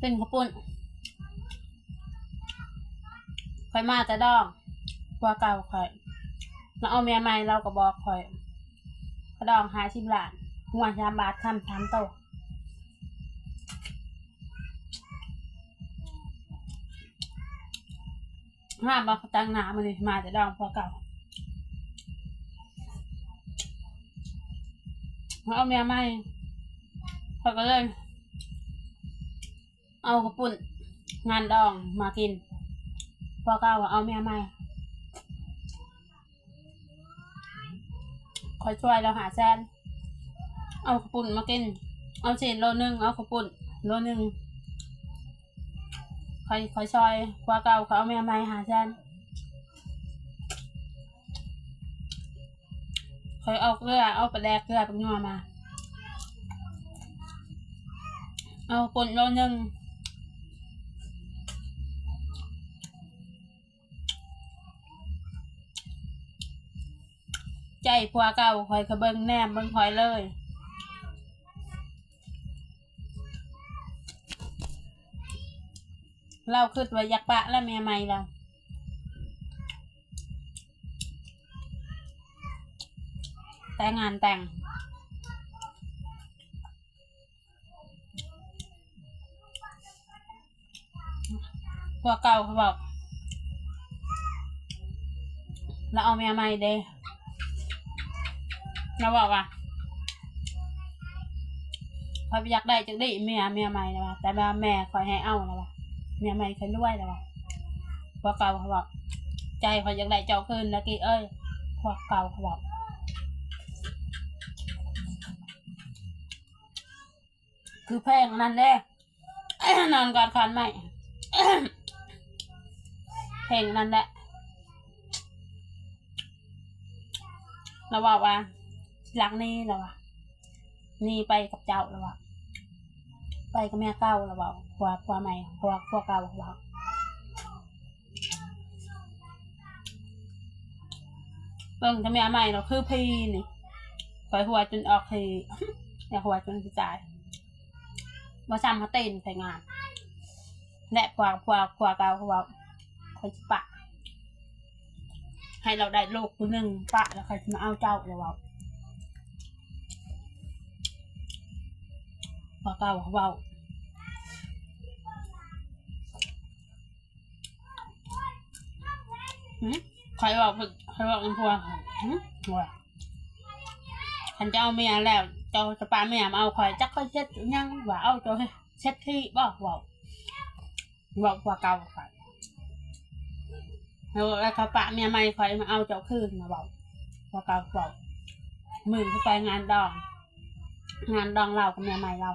ເປັນເຂົ້າປຸ້ນ. ຂ້ອຍມາແຕ່ດອງ ຜົວເກົ່າຂ້ອຍ ລາວເອົາເມຍໃໝ່ ລາວກໍບອກຂ້ອຍ ຄ່າດອງຫ້າສິບລ້ານ ງົວສາມບາດ ຄຳສາມໂຕ. ງາມບໍ່ ແຕ່ງໜ້າມື້ນີ້ ມາແຕ່ດອງຜົວເກົ່າ ເອົາເມຍໃໝ່ ຂ້ອຍກໍເລີຍເອົາເຂົ້າປຸ້ນງານດອງມາກິນ. ຜົວເກົ່າເອົາເມຍໃໝ່ ຂ້ອຍຊ່ວຍລາວຫ້າແສນ ເອົາເຂົ້າປຸ້ນມາກິນ ເອົາຊີ້ນໂລໜຶ່ງ ເອົາເຂົ້າປຸ້ນໂລໜຶ່ງ. ຂ້ອຍ ຂ້ອຍຊ່ອຍຜົວເກົ່າ ຂ້ອຍເອົາເມຍໃໝ່ຫ້າແສນ ຂ້ອຍເອົາເກືອ ເອົາປາແດກ ເກືອ ແປ້ງນົວມາ ເອົາປຸ້ນໂລໜຶ່ງ. ໃຈຜົວເກົ່າຂ້ອຍກະເບິ່ງແນມເບິ່ງຂ້ອຍເລີຍ ລາວຄິດວ່າຢາກປະແລ້ວເມຍໃໝ່ລາວ ແຕ່ງງານແຕ່ງ. ຜົວເກົ່າເຂົາເວົ້າ ລາວເອົາເມຍໃໝ່ເດ້ ລາວເວົ້າວ່າ ຂ້ອຍບໍ່ຢາກໄດ້ຈັກດີ້ເມຍ ເມຍໃໝ່ລາວວ່າ ແຕ່ວ່າແມ່ຂ້ອຍໃຫ້ເອົາລາວວ່າ ເມຍໃໝ່ຂ້ອຍລວຍລາວວ່າ ຜົວເກົ່າເຂົາເວົ້າ ໃຈຂ້ອຍຢາກໄດ້ເຈົ້າຄືນລະກີ້ເອີຍ ຜົວເກົ່າເຂົາເວົ້າ. ຄືເພງອັນນັ້ນເດ້ ນອນກອດຂອນໄມ້ ເພງນັ້ນແຫຼະ ລາວເວົ້າວ່າ ຊິລັກໜີ ລາວວ່າ ໜີໄປກັບເຈົ້າ ລາວວ່າ ໄປກັບເມຍເກົ່າ ລາວເວົ້າ ຜົວ ຜົວໃໝ່ ຜົວ ຜົວເກົ່າ ລາວເວົ້າ. ເບິ່ງແຕ່ເມຍໃໝ່ລາວຄືຜີນີ້ ຂ້ອຍຫົວຈົນອອກຮີ ຢາກຫົວຈົນຊິຕາຍ ບໍ່ຊ້ຳຫົວຕີນໃສ່ງາມ ແລະ ຜົວ ຜົວ ຜົວເກົ່າເຂົາເວົ້າ ຂ້ອຍຊິປະ ໃຫ້ລາວໄດ້ລູກຜູ້ໜຶ່ງ ປະແລ້ວຂ້ອຍຊິມາເອົາເຈົ້າ ລາວເວົ້າ ຜົວເກົ່າເຂົາເວົ້າ. ຫື ຂ້ອຍເວົ້າ ຂ້ອຍເວົ້ານຳຜົວ ຫື ວ່າ ຄັນເຈົ້າເອົາເມຍແລ້ວ ເຈົ້າຈະປະເມຍມາເອົາຂ້ອຍ ຈັກຂ້ອຍເຮັດຫຍັງ ວ່າ ເອົາເຈົ້າເຮັດ ເຮັດທີ່ບໍ ເວົ້າ ເວົ້າຜົວເກົ່າຂ້ອຍ ແລ້ວເຂົາປະເມຍໃໝ່ຂ້ອຍມາເອົາເຈົ້າຄືນ ລາວເວົ້າ ຜົວເກົ່າເວົ້າ ມື້ຄືໄປງານດອງ ງານດອງລາວກັບເມຍໃໝ່ລາວ.